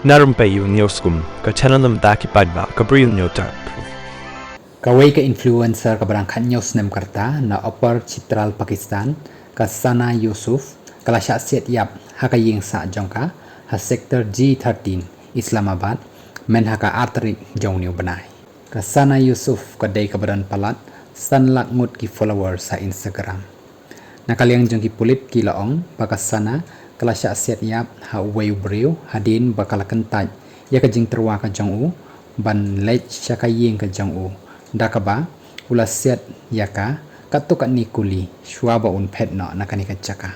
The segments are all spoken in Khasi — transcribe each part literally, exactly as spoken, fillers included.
Na rympei ïa u News Kum, ka channel na bynta ki paidbah ka Bri u Hynñiewtrep. Kawei ka influencer kaba dang khathynñiew snem ka rta na Upper Chitral, Pakistan, ka Sana Yusuf, ka la shah siat ïap ha ka ïing sah jong ka ha Sector G thirteen, Islamabad, myn ha ka ar tarik jong une u bnai. Ka Sana Yusuf ka dei kaba don palat san lak ngut ki followers ha Instagram. Na ka liang jong ki pulit ki la ong ba ka Sana ka la shah siat ïap ha uwei u briew hadien ba ka la kyntait ïa ka jingtyrwa ka jong u ban leit sha ka ïing ka jong u, da kaba u la siat ïa ka katto katne kuli shuwa ba un phet noh na kane ka jaka.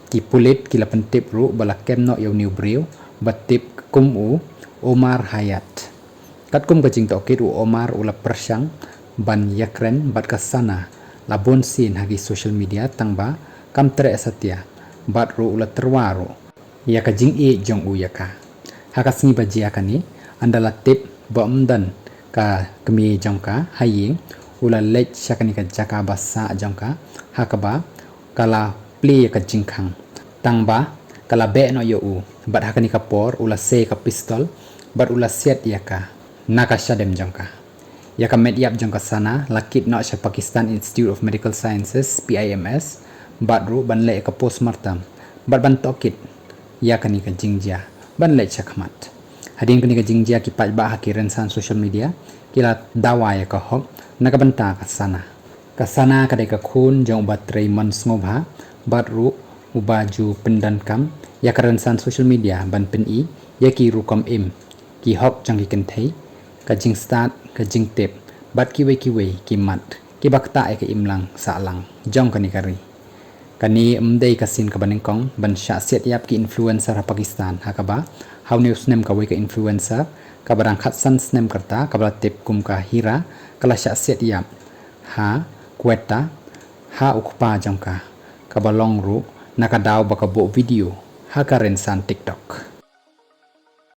Ki pulit ki la pyntip ruh ba la kem noh ïa une u briew ba tip kum u Omar Hayat. Katkum ka jingtohkit, u Omar u la pyrshang ban ïakren bad ka Sana la bun sien ha ki social media, tang ba kam treh satia, bad ruh u la tyrwa ruh ïa ka jingïeit jong u ïa ka. Ha ka sngi ba jia kane, ynda la tip ba ym don ka kmie jong ka ha ïing, u la leit sha kane ka jaka ba sah jong ka, ha kaba ka la plie ïa ka jingkhang, tang ba ka la beh noh ïa u, bad ha kane ka por u la sei ka pistol bad u la siat ïa ka na ka shadem jong ka. Ïa ka met ïap jong ka Sana la kit noh sha Pakistan Institute of Medical Sciences, P I M S, bad ruh ban leh ïa ka postmortem bad ban tohkit ïa kane ka jingjia ban leit sha khmat. Hadien kane ka jingjia, ki paidbah ha ki rynsan social media ki la dawa ïa ka hok na ka bynta ka Sana. Ka Sana ka dei ka khun jong u Bah Trei Mon Sngewbha bad ruh u Bah Ju pyndonkam ïa ka rynsan social media ban pyni ïa ki rukom im, ki hok jong ki kynthei, ka jingstad, ka jingtip bad kiwei kiwei ki mat kiba ktah ïa ka imlang sahlang jong kane ka ri. Kane ym dei ka sien kaba nyngkong ban shah siat ïap ki influencer ha Pakistan, ha kaba ha une u snem kawei ka influencer kaba dang khatsan snem ka rta kaba la tip kum ka Hira ka la shah siat ïap ha Quetta ha u kpa jong ka, kaba long ruh na ka daw ba ka buh video ha ka rynsan TikTok.